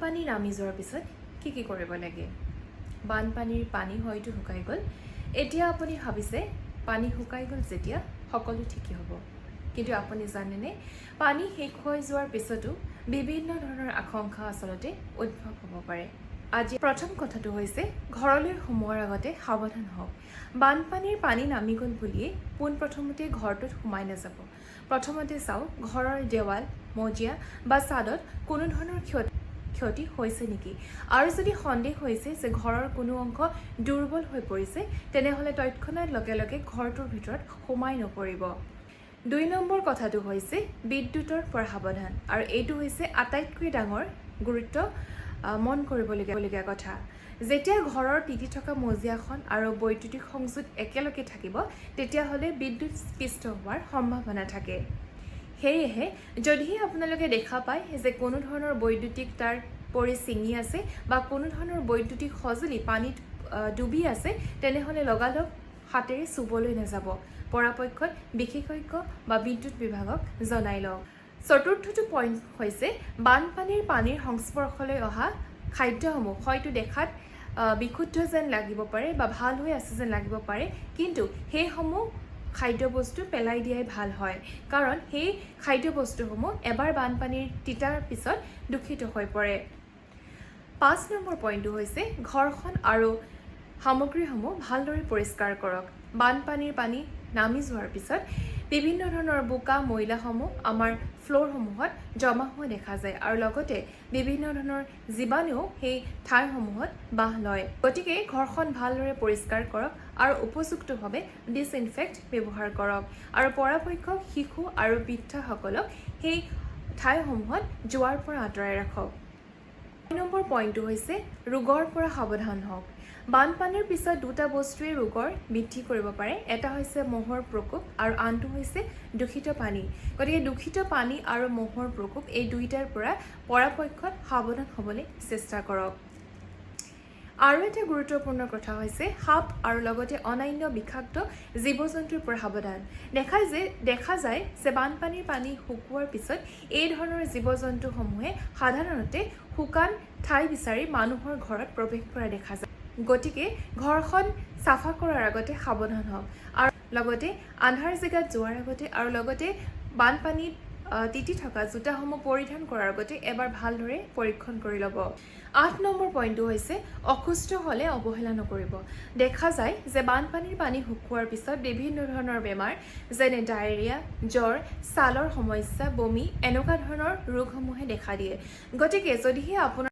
বানপানী নামি যোৱাৰ পিছত কি কি কৰিব লাগে? বানপানীৰ পানী হয়তো শুকাই গ'ল। এতিয়া আপুনি ভাবিছে, পানী শুকাই গ'ল যেতিয়া সকলো ঠিকেই হ'ব। কিন্তু আপুনি জানেনে, পানী শেষ হৈ যোৱাৰ পিছতো বিভিন্ন ধৰণৰ আশংকা আচলতে উদ্ভৱ হ'ব পাৰে। আজি প্ৰথম কথাটো হৈছে, ঘৰলৈ সোমোৱাৰ আগতে সাৱধান হওক। বানপানীৰ পানী নামি গ'ল বুলিয়ে পোনপ্ৰথমতে ঘৰটোত সোমাই নাযাব। প্ৰথমতে চাওক, ঘৰৰ দেৱাল, মজিয়া বা ছাদত কোনো ধৰণৰ ক্ষতি হৈছে নেকি আৰু যদি সন্দেহ হৈছে যে ঘৰৰ কোনো অংশ দুৰ্বল হৈ পৰিছে, তেনেহ'লে তৎক্ষণাত লগে লগে ঘৰটোৰ ভিতৰত সোমাই নপৰিব। 2 নম্বৰ কথাটো হৈছে বিদ্যুতৰ পৰা সাৱধান আৰু এইটো হৈছে আটাইতকৈ ডাঙৰ গুৰুত্ব মন কৰিবলগীয়া কথা। যেতিয়া ঘৰৰ তিতি থকা মজিয়াখন আৰু বৈদ্যুতিক সংযোগ একেলগে থাকিব, তেতিয়াহ'লে বিদ্যুৎ স্পৃষ্ট হোৱাৰ সম্ভাৱনা থাকে। সেয়েহে যদিহে আপোনালোকে দেখা পায় যে কোনো ধৰণৰ বৈদ্যুতিক তাঁৰ পৰি ছিঙি আছে বা কোনো ধৰণৰ বৈদ্যুতিক সঁজুলি পানীত ডুবি আছে, তেনেহ'লে লগালগ হাতেৰে চুবলৈ নাযাব। পৰাপক্ষত বিশেষজ্ঞ বা বিদ্যুৎ বিভাগক জনাই লওক। চতুৰ্থটো পইণ্ট হৈছে, বানপানীৰ পানীৰ সংস্পৰ্শলৈ অহা খাদ্যসমূহ হয়তো দেখাত বিশুদ্ধ যেন লাগিব পাৰে বা ভাল হৈ আছে যেন লাগিব পাৰে, কিন্তু সেইসমূহ খাদ্যবস্তু পেলাই দিয়াই ভাল হয়, কাৰণ সেই খাদ্যবস্তুসমূহ এবাৰ বানপানীৰ তিতাৰ পিছত দূষিত হৈ পৰে। 5 নম্বৰ পইণ্টটো হৈছে, ঘৰখন আৰু সামগ্ৰীসমূহ ভালদৰে পৰিষ্কাৰ কৰক। বানপানীৰ পানী নামি যোৱাৰ পিছত বিভিন্ন ধৰণৰ বোকা, ময়লাসমূহ আমাৰ ফ্ল'ৰসমূহত জমা হোৱা দেখা যায় আৰু লগতে বিভিন্ন ধৰণৰ জীৱাণুও সেই ঠাইসমূহত বাহ লয়। গতিকে ঘৰখন ভালদৰে পৰিষ্কাৰ কৰক আৰু উপযুক্তভাৱে ডিছইনফেক্ট ব্যৱহাৰ কৰক আৰু পৰাপক্ষত শিশু আৰু বৃদ্ধাসকলক সেই ঠাইসমূহত যোৱাৰ পৰা আঁতৰাই ৰাখক। 6 নম্বৰ পইণ্টটো হৈছে, ৰোগৰ পৰা সাৱধান হওক। বানপানীৰ পিছত দুটা বস্তুৱে ৰোগৰ বৃদ্ধি কৰিব পাৰে। এটা হৈছে মহৰ প্ৰকোপ আৰু আনটো হৈছে দূষিত পানী। গতিকে দূষিত পানী আৰু মহৰ প্ৰকোপ, এই দুইটাৰ পৰা পৰাপক্ষত সাৱধান হ'বলৈ চেষ্টা কৰক। আৰু এটা গুৰুত্বপূৰ্ণ কথা হৈছে, সাপ আৰু লগতে অন্যান্য বিষাক্ত জীৱ জন্তুৰ পৰা সাৱধান। দেখা যায় যে বানপানীৰ পানী শুকোৱাৰ পিছত এই ধৰণৰ জীৱ জন্তুসমূহে সাধাৰণতে শুকান ঠাই বিচাৰি মানুহৰ ঘৰত প্ৰৱেশ কৰা দেখা যায়। গতিকে ঘৰখন চাফা কৰাৰ আগতে সাৱধান হওক আৰু লগতে আন্ধাৰ জেগাত যোৱাৰ আগতে আৰু লগতে বানপানীত তিতি থকা জোতাসমূহ পৰিধান কৰাৰ আগতে এবাৰ ভালদৰে পৰীক্ষণ কৰি ল'ব। 8 নম্বৰ পইণ্টটো হৈছে, অসুস্থ হ'লে অৱহেলা নকৰিব। দেখা যায় যে বানপানীৰ পানী শুকোৱাৰ পিছত বিভিন্ন ধৰণৰ বেমাৰ, যেনে ডায়েৰিয়া, জ্বৰ, ছালৰ সমস্যা, বমি, এনেকুৱা ধৰণৰ ৰোগসমূহে দেখা দিয়ে। গতিকে যদিহে আপোনাৰ